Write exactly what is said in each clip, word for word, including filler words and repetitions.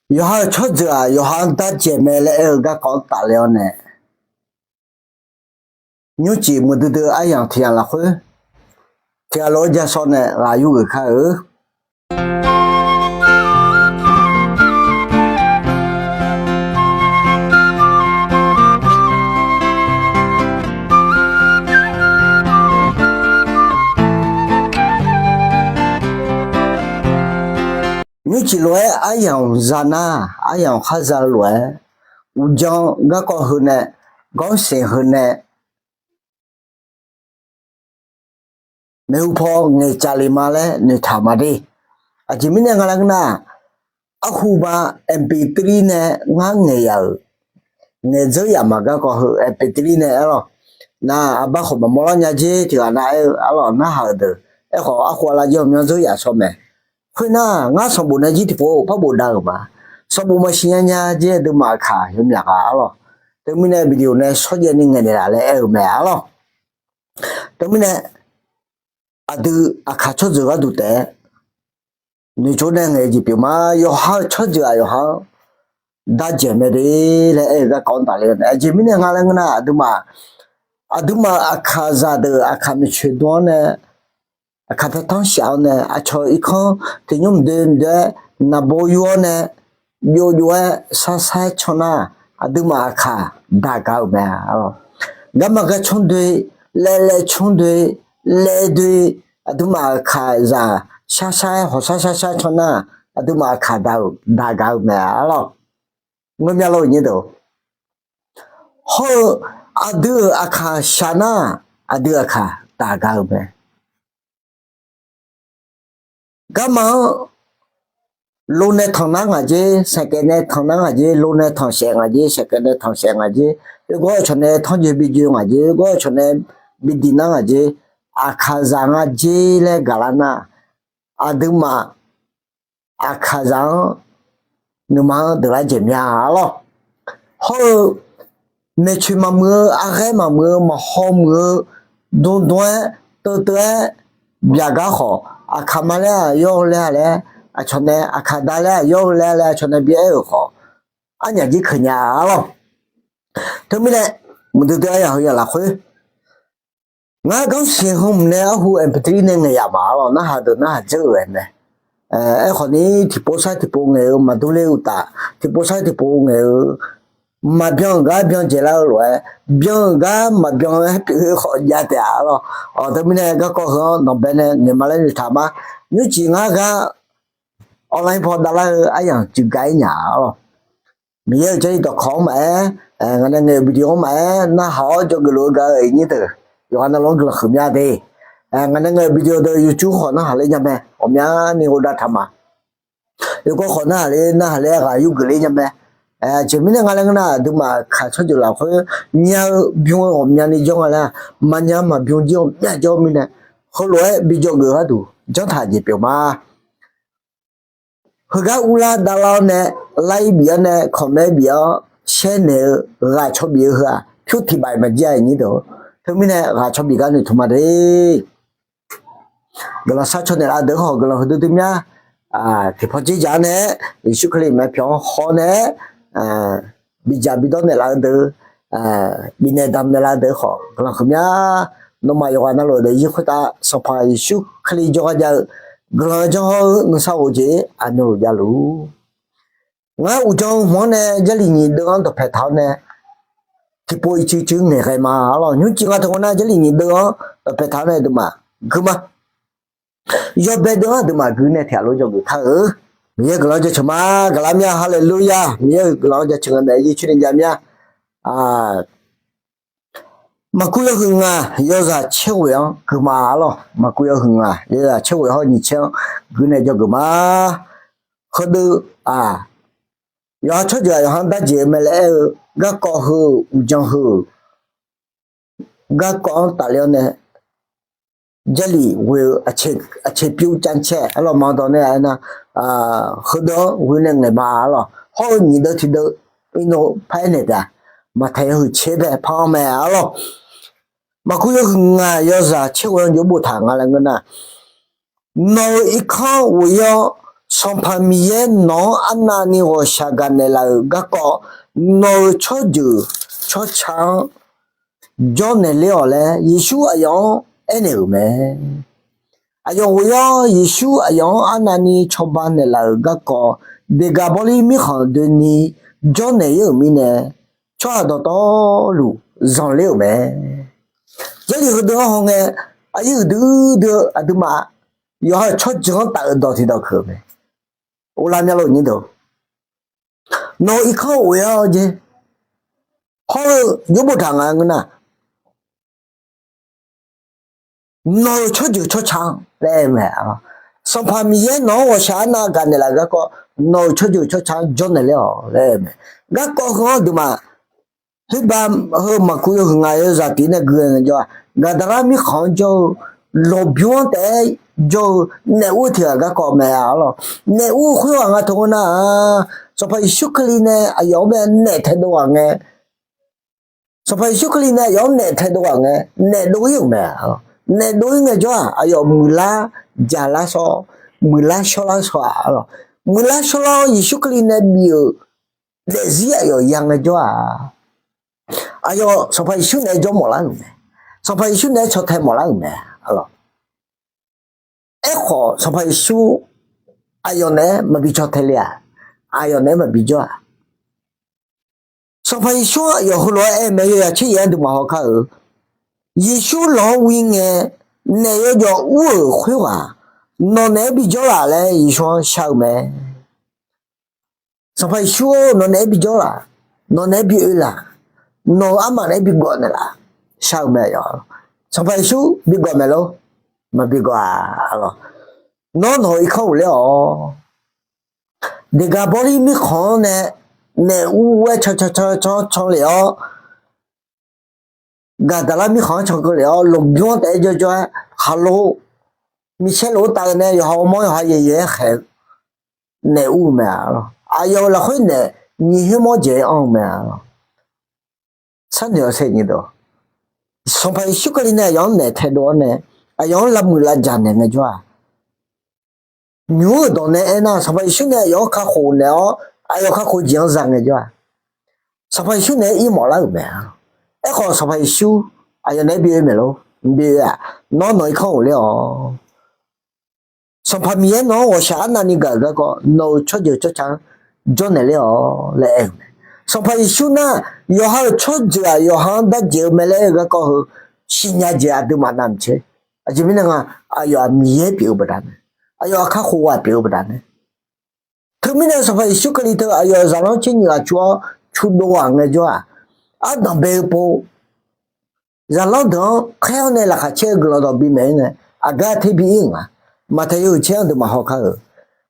Yawqha-euq tsawrjeuq-aq, yawqha-anr dar dzaeq mae laer aer-eu garkawv-anr tafle-awr nae, nymrcif muiqdui dui aryamq tiq yamq lafkhoer, tiq ghaq lof-aer ja shaw nae ghaq yurgeuf kar-eu. Nymrcif lof-aer aryamq za nar, aryamq khar za-eu lof-aer, uqdzan garkawv heu nae, ganrsiq heu nae, maeqhu paw ngaeqcaf le ma laer noeqtaq ma de. Aqjeq mirnae nga laer ngeur nar, arhu ba MP three nae ngar ngaeq yaf-euq, ngaeq dzeur yaf ma garkawv heu MP three nae aer lawq. Nar, arbar khawf maqmawr lar nya jer tiq ghaq nav aer-eu arlawq, narhaq-euq deuq. Aerkhawf, arhu lar jir ghawqmyanr dzeur yaf shaw mae. Khoernar, ngar sanqbof nae jir tiqpov par bof dav-euq ma. Sanqbof maqsiq nya nya jer aqduimaf aqkaq yawmyaq ghaq arlawq. Teumirnae video nae shawrjaev ni ngaeqnaeq laf laer aer-eu mae arlawq. Teumirnae aqdui aqkaq tsawrjeuq gharduq taef-aer noeqtsov nae ngaeq-eu jeq pyeuf ma. Yawqha-euq tsawrjeuq-aq yawqha-anr dar dzaeq mae de laer aer-eu garkawv-anr tafle-awr nae, aqjeq mirnae nga laer ngeur nar, aqduimaf, aqduimaf-euq aqkaqzaq deuq aqkaq maeqtsoeq dm-awr nae, aqkaq paertanr shaf-awr nae, aqcawq irkanr tiq nymr mqdoe mqdoe-aer naqbo yur-awr nae, jov jov-aer sar sar-aer can nar, aqduimaf aqkaq daq gaq-euq mae. Garma gar canr doe, laev laev canr doe, laev doe, aqduimaf aqkaqzaq shar shar-aer hawqshar shar shar can nar, aqduimaf aqkaq daq-euq daq gaq-euq mae arlawq. Ngeur mya lor-euq nyir deuq. Hawr-eu aqdui-euq aqkaq shaq nar, aqdui aqkaq daq gaq-euq mae. Garma-anr lo nae tanq nar ngaq jer, saeqkaev nae tanq nar ngaq jer, lo nae tanq saef ngaq jer, saeqkaev nae tanq saef ngaq jer, oergawr aqcawq nae tanrjoe bi joe ngaq jer, oergawr aqcawq nae bi diq nar ngaq jer, aqkaqzaq nga jer laer gaqlar nar, aqduimaf aqkaqzaq-anr nuima-anr deuq lar dzaeq mya arlawq. Hawr-eu maeqtsoeq maqmuiq-eu, arghaer maqmuiq-eu, maqhaw muiq-eu, dm dm-aer, teuv teuv-aer byaq gar khawf, aqkaq ma laer-aq yawr-eu laer-a laer, aqcawq nae aqkaq da laer-aq yawr-eu laer-a laer, aqcawq nae bi aer-euq khawf, arnyaf jir keuq nya arlawq. Teumirnae muiqdui dui aryamq heu yamq lafkhoer, ngar ganrsiq heu mq nae arhu MP three nae ngaeq yaf ma arlawq, narhaq deuq narhaq dzeur-euq aer mae. Aerkhawf ni, tiqpov sar tiqpov ngaeq-eu maqdur ler-eu uqtaf, tiqpov sar tiqpov ngaeq-eu maqbyan-euq gar byan dzaeqlar-eu lof-aer, byan-euq gar maqbyan-aer pyeuf-eu khawf jav taef-a arlawq. Teumirnae garkawv heu-anr nawqbae nae ngaeq ma laer noeqtaq ma. Nymrcif ngar gar online paw davlar-eu aryamq cuivgaq-aer nya arlawq. Miqyaer-euq jarlif dawqkawq-anr maqaer, ngaq nae ngaeq-euq video-anr maqaer, narhaq-awr dzawgeuf luf-eu gaq-eu iqnyir deuq, yawqghaq navluf-anr guiqlanq huiqmya de. Ngaq nae ngaeq-euq video deuq YouTube khawf narhaq ler nya mae, ghawqmyani ghov dav taq ma. Oergawr khawf narhaq ler, narhaq ler ghaq yurgeuf ler nya mae. Aqjeq mirnae nga laer ngeur nar, aqduimaf aqkaq tsawrjeuq lafkhoer nya-eu bym-eu ghawqmyani jawr nga laer, maqnya maqbym jir ghawqmya jawr mirnae, heulof-aer bi dzawgeuf gharduq janr taq jeq pyeuf ma. Heugar urlar davlar-awr nae, like bif-awr nae, comment bif-awr, share naeq-eu ghaq caw bif-eu heu-aq, pyur tiq baf maqjir-a iqnyir deuq. Teumirnae ghaq caw bif gar noeqtmq ma de. Guiqlanq sharcaw naeqlaf-eu deuq khawf guiqlanq huiqdui dui mya. Tiqpaw dzerdzaq-anr nae, Yeqsur Kali maeq pyawq-anr haw-awr nae, bidzaq bidawr naeqlaf-eu deuq, bifnaeq damq naeqlaf-eu deuq khawf guiqlanq huiqmya. Nawmaf yawqghaq navluf-eu daefzir khoertav Sanqpaq Yeqsur Kali jawrgar jav-eu guiqlanq janr hawr-eu nuisar of-eu jeq aqmyanluf javluf. Ngar uqdzan hmq-anr nae Jarlif nyiq deuv-anr dawqpae taq-awr nae, tiqpov ircuf cuf ngaeqghae ma arlawq. Nymrcif nga teu nar Jarlif nyiq deuv-anr dawqpae taq-awr nae aqduimaf gui ma. Yawbae deuv-anr aqduimaf gui nae tiqghaq lof dzawgeuf kar-eu. Miqyaer guiqlanq-anr jaceuq ma. Gaqlar mya. Haleluya. Miqyaer-euq guiqlanq-anr jaceuq nga mae. Yircoer ni jav mya. Maqkuv yawhuiq ngaq yawzaq caerghoeq-anr gui ma arlawq. Maqkuv yawhuiq ngaq yawzaq caerghoeq hawr nyiq caer-anr gui nae dzawgeuf ma. Heudeuv-aq, yawqha tsawrjeuq-aq yawqha-anr darjeq-eu mae laer aer-eu garkawv heu-euq uqdzan heu-euq garkawv-anr tafler-awr nae, Jarlif ghoe-eu aqceq pyur cav caer arlawq. Maqdawq nae aernar, heudeuv-anr ghoe nae ngaeq ma arlawq. Hawr-eu nyiq deuv tiqdeuv irnov par-aer naeq taef-a. Maqtaq yawhuiq tser bae par-anr mae arlawq. Maqkuv yawhuiq ngaq yawzaq caerghoeq-anr jov boftaq nga laer ngeur nar, nawq-euq irkanr ghof-ir-awr Sanqpaq Miqyaer nawq-anr arnavni ghawqshaq gaqnaeq laf-euq garkawv, nawq-euq tsawrjeuq tsawrca-anr jawrnaeq ler-awq laer Yeqsur aqyawf-anr aernaeq-euq mae. Aqyawf ghof-awr Yeqsur aqyawf-anr arnavni cawba naeqlaf-euq garkawv, Deqgaqbawrlir mirkhanq doeni jawrnaeq-ir-euq mirnae, tsawrhaq dawqtawvluf zanqler-euq mae. Jarlif heudeuq-anr hawngae, aqyuif dui dui-eu aqduimaf yawqha-euq tsawrjeuq-anr taf-euq dawq tiqdawq keuq-eu mae. Uvlav myanluf nyir deuq, nawq-euq irkanr ghof-awr jeq hawr-eu jawrbof taq nga ngeur nar, nawq-euq tsawrjeuq tsawrca-anr laer aer-eu mae. Sanqpaq Miqyaer nawq-anr ghawqshaq arnav gaqnaeq laf-euq garkawv, nawq-euq tsawrjeuq tsawrca-anr jawrnaeq ler-awq laer aer-eu mae. Garkawv heu-anr aqduimaf Herbaq heu maqkuv yawhuiq ngaq yawzaq tiq nae gui-eu ngaejawr-aq, Gaqdaqlar mirkhanq-anr jawr-eu, lawqbymr-anr taef-aer jawr-eu, naef ur-eu tiq ghaq garkawv mae arlawq. Naef ur-eu khoerghaq nga teu ngeur nar-aq, Sanqpaq Yeqsur Kali nae aqyawf-anr bae naef taedov ghaq ngae, Sanqpaq Yeqsur Kali nae aqyawf-anr naef taedov ghaq ngae, naef dov-ir-euq mae arlawq. Naef dov-ir ngaejawr-aq, aqyawf muiqlar jaqlar shawr, muiqlar shawrlar shawr-aq arlawq. Muiqlar shawrlar-awr Yeqsur Kali nae bif-euq daefzir aqyawf ya ngaejawr-aq, aqyawf Sanqpaq Yeqsur naeq-aer jawr mawflar-euq mae. Sanqpaq Yeqsur naeq-aer caw tae mawflar-euq mae arlawq. Aerkhawf Sanqpaq Yeqsur aqyawf naeq-aer maqbi caw tae le-aq, aqyawf naeq-aer maqbi jawr-aq, Sanqpaq Yeqsur-anr aqyawf heulof-aer aer-eu mae, yawzaq tser yaef-anr aqduimaf hawkar-euq, Yeqsur lawq-anr ghoe ngae, naef yawjawf ur-euq khoerghaq nawq naeq-aer bijawr laf laer Yeqsur-anr shar-eu mae. Sanqpaq Yeqsur-or, nawq naeq-aer bijawr laf, nawq naeq-aer bi oe laf, nawq-euq armaf naeq-aer bigawf naeq laf, shar-eu mae. Sanqpaq Yeqsur bigawf maeq lor, maqbi gawf-aq arlawq. Nawr nawq-euq irkanr ghofler-awq. Deqgaqbawrlir mirkhanq-anr nae naef ur-aer can can can can can lef-awr, Gaqdaqlar mirkhanq-anr cankeuv lef-awr, lmqbymr-anr taef-aer jawrjawr-aer khaqlo micaer lof-aer taf-eu nae yawqha ghawrmawr yawqha yaeq yaeq-aer khaeq-eu naef ur-eu mae arlawq. Aqyawf-euq lafkhoer naef nyiq khoer mawr jeq-aer anr-eu mae arlawq. Sharnoeq-awr saer nyi deuq, Sanqpaq Yeqsur Kali nae aqyawf-anr naef taedov-awr nae, aqyawf-anr lavmuiq lavjaq naeq ngaejawr-aq, nymq-mr-euq dawq nae aernar, Sanqpaq Yeqsur nae aqyawf-anr kakhof naeq-awr, aqyawf kakhof jeq-anr za ngaejawr-aq, Sanqpaq Yeqsur naeq-aer ir mawflar-euq mae. Aerkhawf Sanqpaq Yeqsur aqyawf naeq-aer bi oe maeq lor, mqbi oe-aq, nawr nawq irkanr ghofler-awq. Sanqpaq Miqyaer nawq-anr ghawqshaq arnavni gaq-euq garkawv, nawq-euq tsawrjeuq tsawrca-anr jawrnaeq ler-awq laer aer-eu mae. Sanqpaq Yeqsur nar, yawqha-euq tsawrjeuq-aq yawqha-anr darjeq-eu mae laer aer-eu garkawv heu siqnya jeq aqduimaf navmaqtser. Aqjeq mirnae nga, aqyawf-aq Miqyaer pyeuf-eu baqdanae, aqyawf-aq kakhof ghaq pyeuf-eu baqdanae. Teumirnae Sanqpaq Yeqsur Kali teu aqyawf-euq zaqlanr tser nyiq ghaq cu-awr cudov ghaq ngaejawr-aq, ardanq bae-eu pov zaqlanr deuq-anr khaer-awr nae laqkhaq caer-eu guiqlanq dawq bimaeq-ir ngae, aqgar ter bi ir-euq nga. Maqtaeq yawhuiq tser-anr aqduimaf hawkar-euq,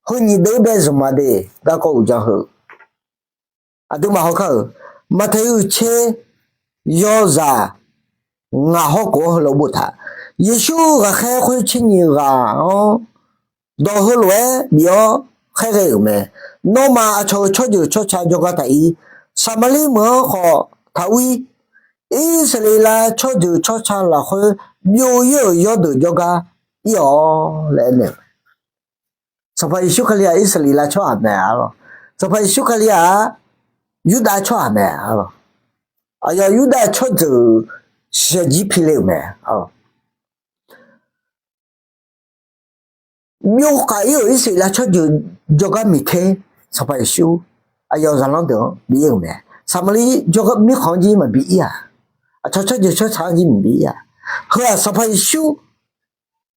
heu nyiq deuq-anr bae zanqma de garkawv uqdzan heu aqduimaf hawkar-euq, Maqtaeq yawhuiq tser yawzaq ngaq hawr khof-anr heulof boftaq, Yeqsur ghaqkhaer khoer tser nyiq ghaq-anr dawq heulof-aer bif-awr khaerghae-euq mae. Nawmaf aqcawq-euq tsawrjeuq tsawrca jawrgar taq-ir. Saqmaqlir meuq-anr khawf taq ur-ir. Irsaqleqlav tsawrjeuq tsawrca lafkhoer byov-ir-euq yawrdeuq jawrgar ir-awq laer aernaeq-eu mae. Sanqpaq Yeqsur Kali-aq Irsaqleqlav tsawrhaq mae arlawq. Sanqpaq Yeqsur Kali-aq Yurdav tsawrhaq mae arlawq. Aqyawf Yurdav tsawrjeuq shiqshaq jir pile-euq mae arlawq. Byov khav-ir-euq Irsaqleqlav tsawrjeuq jawrgar miqter Sanqpaq Yeqsur aqyawf zaqlanr deuq-anr bi ir-euq mae. Saqmaqlir jawrgar mirkhanq-anr jir maqbi ir-aq, aqcawq tsawrjeuq tsawrca-anr jir maqbi ir-aq, heu-aq Sanqpaq Yeqsur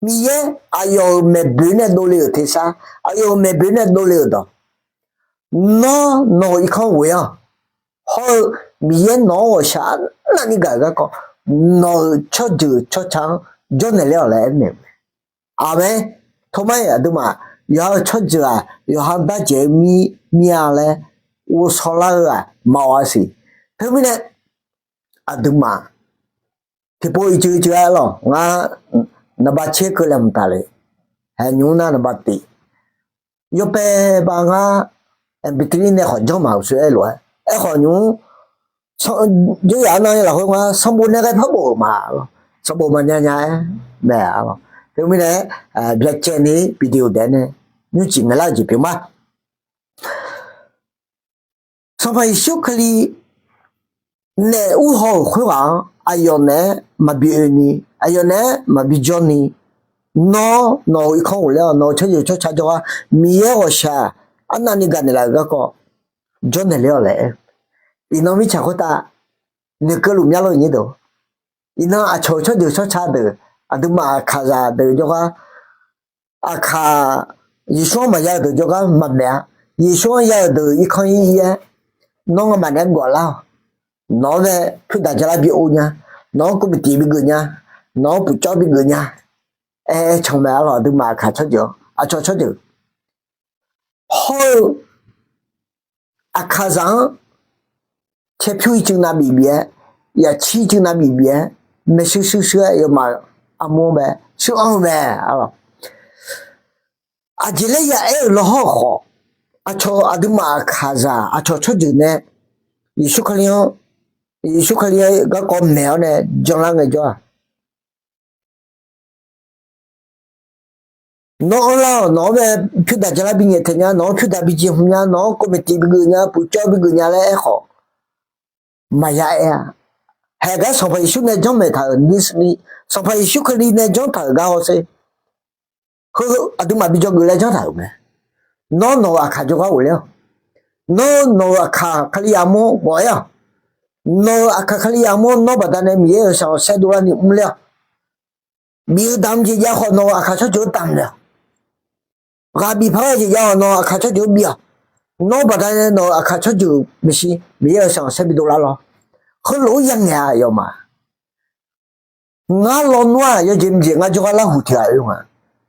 Miqyaer aqyawf-euq maeqboeq nae dovle-euq tersar, aqyawf-euq maeqboeq nae dovle-euq dawq, nawr nawq-euq irkanr ghoe-anr hawr-eu Miqyaer nawq-anr ghawqshaq arnavni gaq-euq garkawv, nawq-euq tsawrjeuq tsawrca-anr jawrnaeq ler-awq laer aernaeq-euq mae. Aqmeq. Tawmar-iq aqduimaf yawqha-euq tsawrjeuq-aq yawqha-anr darjeq-eu mir mir-a laer ghovshaw lar-eu-aq maqawq-a siq. Teumirnae aqduimaf tiqpov iqcuiv cuiv-a lawq. Ngar naqba tser keuvle mqtaq le. Haeq nymq-mr nar naqba tiq yawpae ba ngar, bitli nae khawf janr maq-euq sher-aer lof-aer, aerkhawf nymq-mr jawryaf-anr nar lafkhoer ngar sanqbof nae ghae par bof-euq ma lawq. Sanqbof maqnya nya-aer mae-a lawq. Teumirnae byacaevni-ir video daef nae nymrcif maeqlar-eu jeq pyeuf ma. Sanqpaq Yeqsur Kali naef ur haw-euq khoerghaq-anr aqyawf naeq-aer maqbi oeni, aqyawf naeq-aer maqbi jawrni, nawr nawq-euq irkanr ghofler-awq, nawq-euq tsawrjeuq tsawrca jawrgar Miqyaer ghawqshaq arnavni gaqnaeq laf-euq garkawv jawrnaeq ler-awq laer. Iqnan mirtsaq khoertav noeqkeuv luf myanr lor nyir deuq. Iqnan aqcawq-euq tsawrjeuq tsawrca deuq, aqduimaf aqkaqzaq deuq jawrgar, aqkaq Yeqsur-anr maqya-eu deuq jawrgar maqmaeq-a. Yeqsur-anr ya-euq deuq irkanr ir ir-aer, nawr ngamaf naeq-aer gawflar-awq. Nawq-anr nae pyurdaq jalar bi ov nya, nawq-anr kov biftif bigeuf nya, nawq-anr puqcawv bigeuf nya, aer can mae arlawq. Aqduimaf aqkaq tsawrjeuq-anr, aqcawq tsawrjeuq hawr-eu aqkaqzaq-anr caerpyur ircuf navbif bif-aer, yaqcir ircuf navbif bif-aer, maershuir shuir shuir-aer yawmaf armur-anr bae shuir-anr-eu mae arlawq. Aqjeq laer ya aer-euq lawhawr-eu khawf, aqcawq aqduimaf aqkaqzaq aqcawq tsawrjeuq nae Yeqsur Kali-anr, Yeqsur Kali-anr garkawv maeq-awr nae janlar ngaejawr-aq, nawr anrlar-awq, nawq-anr bae pyurdaq jalar binyaef taeq nya, nawq-anr pyurdaq bijeq hmq nya, nawq-anr kov maeqtif bigeuf nya, puqcawv bigeuf nya laer aerkhawf, maqya aer-a. Haeq gar Sanqpaq Yeqsur nae janrmaeq taq-euq ni, Sanqpaq Yeqsur Kali nae janr taq-euq gar hawsher. Heu aqduimaf bi jawrgeuf laer janr taq-euq mae. Nawr nawq-euq aqkaq jawrgar ghofler-awq. Nawr nawq-euq aqkaq Kalizaq armur-anr ghawf-aer-awq. Nawq-euq aqkaq Kalizaq armur-anr nawr baqdanae Miqyaer-euq shaq-anr saerdov larni mrler-awq. Bif-eu damq jeq jav khawf nawq-euq aqkaq tsawrjeuq-anr damq naeq-awq. Ghaq bif paq-aer jeq jav khawf nawq-euq aqkaq tsawrjeuq-anr bif-awq. Nawr baqdanae nawq-euq aqkaq tsawrjeuq maeqshi Miqyaer-euq shaq-anr saer bidov lar lawr. Heulof-aer ya ngaeq-a yawmaf. Ngar lawnmr-aq yawjeq mqjeq ngar jawrgar larhuq tiq ghaq oe nga.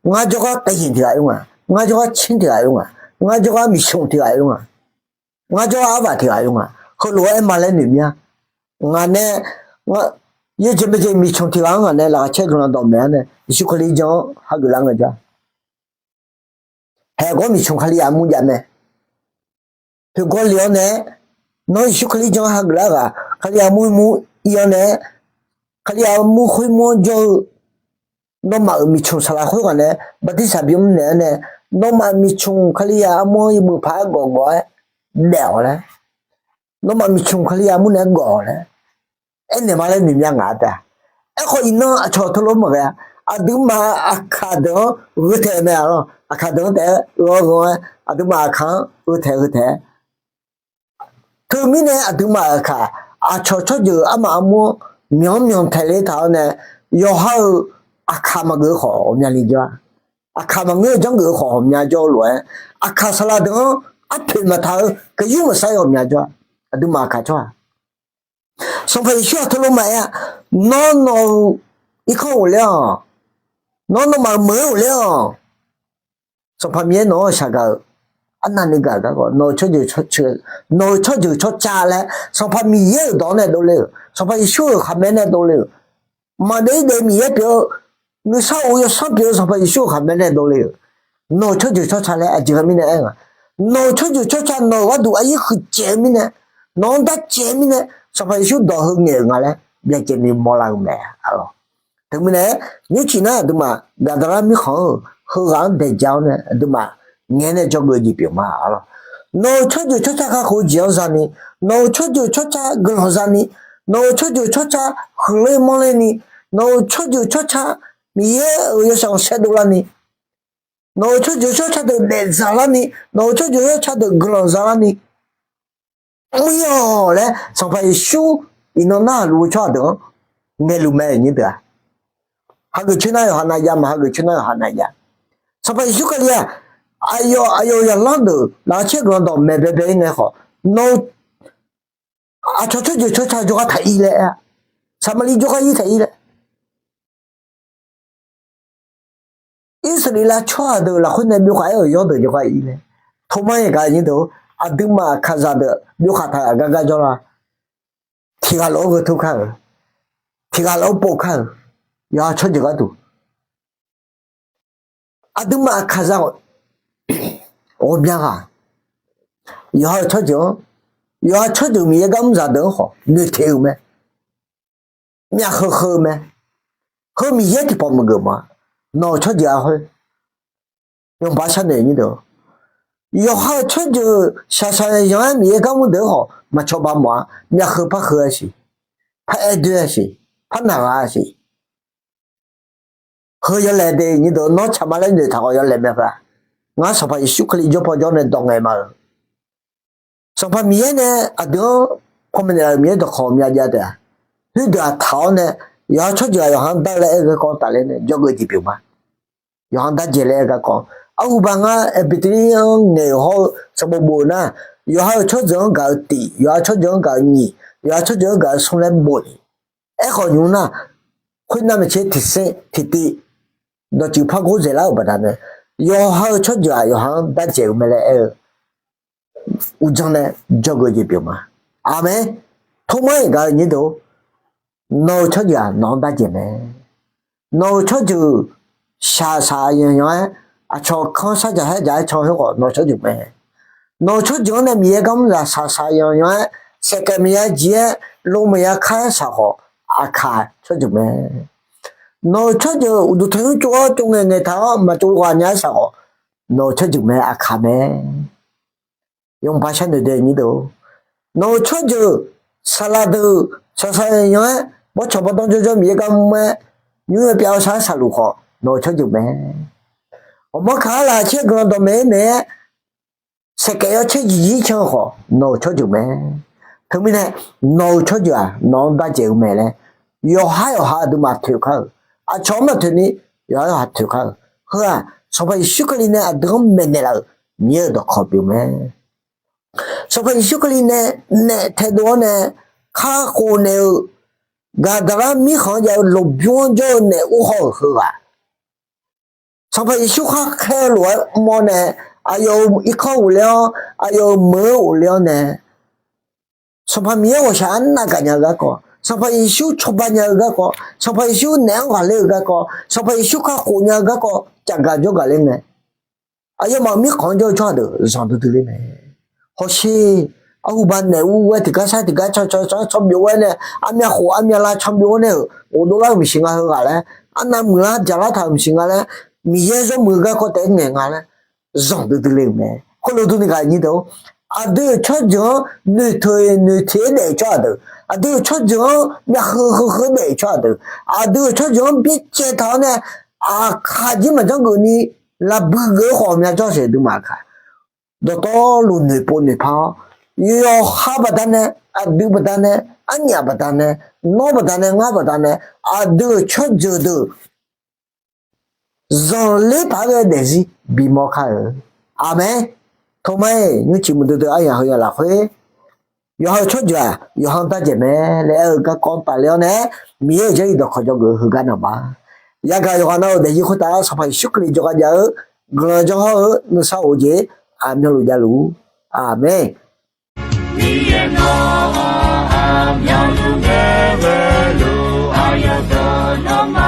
Ngar jawrgar taeqhiq tiq ghaq oe nga. Ngar jawrgar tser tiq ghaq oe nga. Ngar jawrgar miqcmq tiq ghaq oe nga. Ngar jawrgar arvaf tiq ghaq oe nga. Heulof-aer aer ma laer noeq mir-a. Ngaq nae, yawjeq maqjeq miqcmq tiq ghaq-anr ngaq nae laqkhaq caer guiqlanq dawqmaeq-awr nae Yeqsur Kali jan-anr hageuf lar ngaejawr-a. Haeq gawr miqcmq Kalizaq armur jav mae. Poeqgawr lef-awr nae, nawr Yeqsur Kali jan-anr hageuf lar ghaq Kalizaq armur mur ir-awr nae, Kalizaq armur khoer mur-anr jawr-eu, nawmaf-euq miqcmq saqlaq khoerghaq nae bartirsaq bimr naeq-awr nae, nawmaf miqcmq Kalizaq armur-anr yawmuiq paq-aer gawf gawf-aer daef-awq laer, nawmaf miqcmq Kalizaq armur naeq-aer gawf-awq laer aernaeq ma laer noeq mya ngaq-a taef-a. Aerkhawf iqnan aqcawq teulof-aer maqghae-a. Aqduimaf aqkaq deuq-anr gheu taeq-eu mae arlawq. Aqkaq deuq-anr taef-aer gheu-awr gheu-aer, aqduimaf aqkaq-anr gheu taeq gheu taeq-aer, teumirnae aqduimaf aqkaq aqcawq tsawrjeuq armaf armur-anr myanq myanq taeq ler taq-awr nae, yawqha-euq aqkaq maqgeuf-eu khawf ghawqmyani jawr-a. Aqkaq maqngeur-eu janrgeuf-eu khawf ghawqmya jawr-eu lof-aer, aqkaq saqlaq deuq-anr arpoeq maqtaq-eu gaqyur maqsar-eu ghawqmya jawr-a. Aqduimaf aqkaq tsawrhaq Sanqpaq Yeqsur-aq teulof maqaer-a. Nawr nawq-euq irkanr ghofler-awq. Nawr nawmaf-euq meuq-anr ghofler-awq. Sanqpaq Miqyaer nawq-anr shaqgaq-euq arnavni gaq-euq garkawv nawq-euq tsawrjeuq, nawq-euq tsawrjeuq tsawrca laer Sanqpaq Miqyaer-euq dawq-anr nae dovle-euq, Sanqpaq Yeqsur-euq khaqmae nae dovle-euq, maqdaef-ir daef Miqyaer pyeuf-eu, nuisar of yawsanr pyeuf-eu Sanqpaq Yeqsur-euq khaqmae nae dovle-euq, nawq-euq tsawrjeuq tsawrca laer aqjeq ghae mirnae aer nga. Nawq-euq tsawrjeuq tsawrca nawq-euq gharduq aryaer huiqdzaeq-eu mirnae, nawq-anr darcaev-eu mirnae, Sanqpaq Yeqsur dawq heu ngaeq-euq nga laer byacaevni mawrlar-eu mae arlawq. Teumirnae nymrcif nar aqduimaf Gaqdaqlar mirkhanq-anr-euq heughaq-anr daeq ja-awr nae aqduimaf ngaeq-aer nae dzawgeuf-eu jeq pyeuf ma arlawq. Nawq-euq tsawrjeuq tsawrca kakhof-eu jeq-anr zani, nawq-euq tsawrjeuq tsawrca guiqlanq zani, nawq-euq tsawrjeuq tsawrca huiqler manrler ni, nawq-euq tsawrjeuq tsawrca Miqyaer-euq yawshaef khanqsaer dovlar ni, nawq-euq tsawrjeuq tsawrca deuq daefzaq larni, nawq-euq tsawrjeuq tsawrca deuq guiqlanq za larni, mr-ir-awq laer Sanqpaq Yeqsur iqnan narhaq luf-eu tsawrhaq deuq-anr ngaeqluf mae nyir deuq-aq. Hageuf coer nar yawqha nav jav, maq hageuf coer nar yawqha nav jav. Sanqpaq Yeqsur Kali-aq, aqyawf aqyawf-euq zaqlanr deuq laqkhaq caer guiqlanq dawqmaeq baebae-ir ngae khawf, nawq-eu aqcawq tsawrjeuq tsawrca jawrgar taq-ir laer aer-a. Saqmaqliv jawrgar ir taq-ir laer Irsaqleqlav tsawrhaq deuq lafkhoer nae byov khaq-aer-euq yawr deuq jawrgar ir laer. Toma-iq gaq nyir deuq, aqduimaf aqkaqzaq deuq byov khaq taq-euq aqgar gar jawrlar. Tiq ghaq lof-aer gheu tur kar-euq, tiq ghaq lof-aer pov kar-euq, yawqha tsawrjeuq gharduq. Aqduimaf aqkaqzaq ghawqmya ghaq, yawqha-euq tsawrjeuq-anr, yawqha tsawrjeuq Miqyaer gar mr zaq deuq-anr khawf noeqteq-euq mae. Myavkheu kheu-eu mae. Heu Miqyaer tiqpawf maqgeuf ma. Nawq-euq tsawrjeuq-a khoer, Yawqbaq sharnoeq nyir deuq, yawqha-euq tsawrjeuq shaqshaq zanq-aer Miqyaer gar mr deuq-anr khawf maq cawba mawf-a. Myavkheu par kheu-a siq, par aer doer-a siq, par naq ghaq-a siq. Heu yawlaeq de nyir deuq, nawr tsaqma laer noeqtaq khawf yawlaeq mae heu-aq. Ngar Sanqpaq Yeqsur Kali jawr paw jawr nae dawq ngaeq ma-euq. Sanqpaq Miqyaer nae aqdui-anr panmaeq naeqlaf-euq Miqyaer dawqkawq myav jav taef-a. Khoerdeuq-aq taq-awr nae, yawqha tsawrjeuq-aq yawqha-anr dar laer aer-eu garkawv tafler nae jawrgeuf jeq pyeuf ma. Yawqha-anr darjeq laer aer-eu garkawv, arhuba ngar Aqbeqtuvluir-anr ngaeq-euq hawr-eu sanqbof bof-eu nar, yawqha-euq tsawrjeuq-anr gaq-eu tiq, yawqha tsawrjeuq-anr gaq-eu nyiq, yawqha tsawrjeuq-anr gaq-eu smr laer bof ni. Aerkhawf nymr nar, khoernav maeqtser tiqser tiqtiv dawqtsuif par gor dzaeqlar-euq baqdanae, yawqha-euq tsawrjeuq-aq yawqha-anr darjeq-eu mae laer aer-eu uqdzan nae jawrgeuf jeq pyeuf ma. Aqmeq. Tormar-iq gaq-eu nyir deuq, nawq-euq tsawrjeuq-aq nawq-anr darjeq mae. Nawq-euq tsawrjeuq shaqshaq zanq zanq-aer, aqcawq kanr shardzaq shardzaq-aer can-eu khoer khawf nawq-euq tsawrjeuq mae. Nawq-euq tsawrjeuq-anr nae Miqyaer gar mr zaq shaqshaq zanq zanq-aer, saeqkaeq maqya jir-aer, lo maqya kar-aer shaq khawf, aqkaq tsawrjeuq mae. Nawq-euq tsawrjeuq uqduq tanqnymr tsov-awr tsov ngaeq ngaeq taq-awr maqtsov ghaq nya-aer shaq khawf, nawq-euq tsawrjeuq mae, aqkaq mae. Yawqbaq sharnoeq de nyir deuq, nawq-euq tsawrjeuq saqlaq deuq shaqshaq zanq zanq-aer, bawrtsanq bawrdanr jawrjawr Miqyaer gar mr-aer, nymr-eu pyav-eu shar-aer shaqluf khawf nawq-euq tsawrjeuq mae. Ghawqmanr kaq-anr laqcaer guiqlanq dawqmaeq-aer maeq-aer, saeqkaeq yawcaer jiqjir can-eu khawf nawq-euq tsawrjeuq mae. Teumirnae, nawq-euq tsawrjeuq-aq nawq-anr darjeq-eu mae laer, yawqha yawqha aqduimaf toeq kar-euq, aqcawq-anr maqtoeq ni, yawqha yawqha toeq kar-euq. Heu-aq Sanqpaq Yeqsur Kali nae aqdui-anr maeqnaeq laf-euq Miqyaer-euq dawqkawq pyeuf mae. Sanqpaq Yeqsur Kali nae naef taedov-awr nae kakhof naeq-eu, Gaqdaqlar mirkhanq-anr jav-eu lmqbymr-anr jawr-eu naef ur haw-euq heughaq, Sanqpaq Yeqsur khar khaer-eu lof-aer mr-awr nae, aqyawf-euq irkanr ghofle-awr, aqyawf-euq meuq-anr ghofle-awr nae, Sanqpaq Miqyaer ghawqshaq arnav gaqnya-eu garkawv, Sanqpaq Yeqsur cawba nya-eu garkawv, Sanqpaq Yeqsur naeq-anr ghaqler-eu garkawv, Sanqpaq Yeqsur kakhof nya-eu garkawv cafgaq jawrgaq ler ngae, aqyawfmaf-euq mirkhanq-anr jawr-eu tsawrhaq deuq zanqdui dui ler mae. Hawsher, arhuba naef ur-aer tiqgar sar tiqgar can can can can byov-aer nae, armyav khof armyav lav can byov-aer nae-euq ghofdov lar-euq maqsiq nga heughaq laer, arnav muiqlar jaqlar taq-euq maqsiq nga laer, Miqyaer zawr muiq-eu garkawv taef-aer ngaeq nga laer zanqdui dui le-euq mae. Khoerlof durni gaq nyir deuq, aqdui-euq tsawrjeuq-anr noeqteuq noeqteq-aer daef-euq tsawrhaq deuq, aqdui-euq tsawrjeuq-anr myavkheu kheu kheu daef-euq tsawrhaq deuq, aqdui-euq tsawrjeuq-anr byaerdzae taq-awr nae, aqkaq jir maqjanr geuf ni, lafbui geuf-eu khawf myavjawr sheuq duimaf kaq, dawqtawvluf noeqpov noeqpar-awr, yawqha baqdanae, aqdui baqdanae, arnyaf baqdanae, nawr baqdanae, ngar baqdanae, aqdui-euq tsawrjeuq deuq zanqler paq-aer ghae daefzir bimawr kar-eu. Aqmeq. Toma-iq nymrciq muiqdui dui aryaq heu yaq lafkhoer, yawqha-euq tsawrjeuq-aq yawqha-anr darjeq mae laer aer-eu garkawv-anr tafler-awr nae, Miqyaer-euq jarlif dawqkawq jawrgeuf-eu heugar naq ma. Yagaq yawqghaq nav-euq daefzir khoertav-anr Sanqpaq Yeqsur Kali jawrgar jav-eu guiqlanq janr hawr-eu nuisar of-eu jeq aqmyanluf javluf-ur. Aqmeq. Miqyaer nawr-aq aqmyanluf ngae ghaeluf aqyawf deuq nawmaf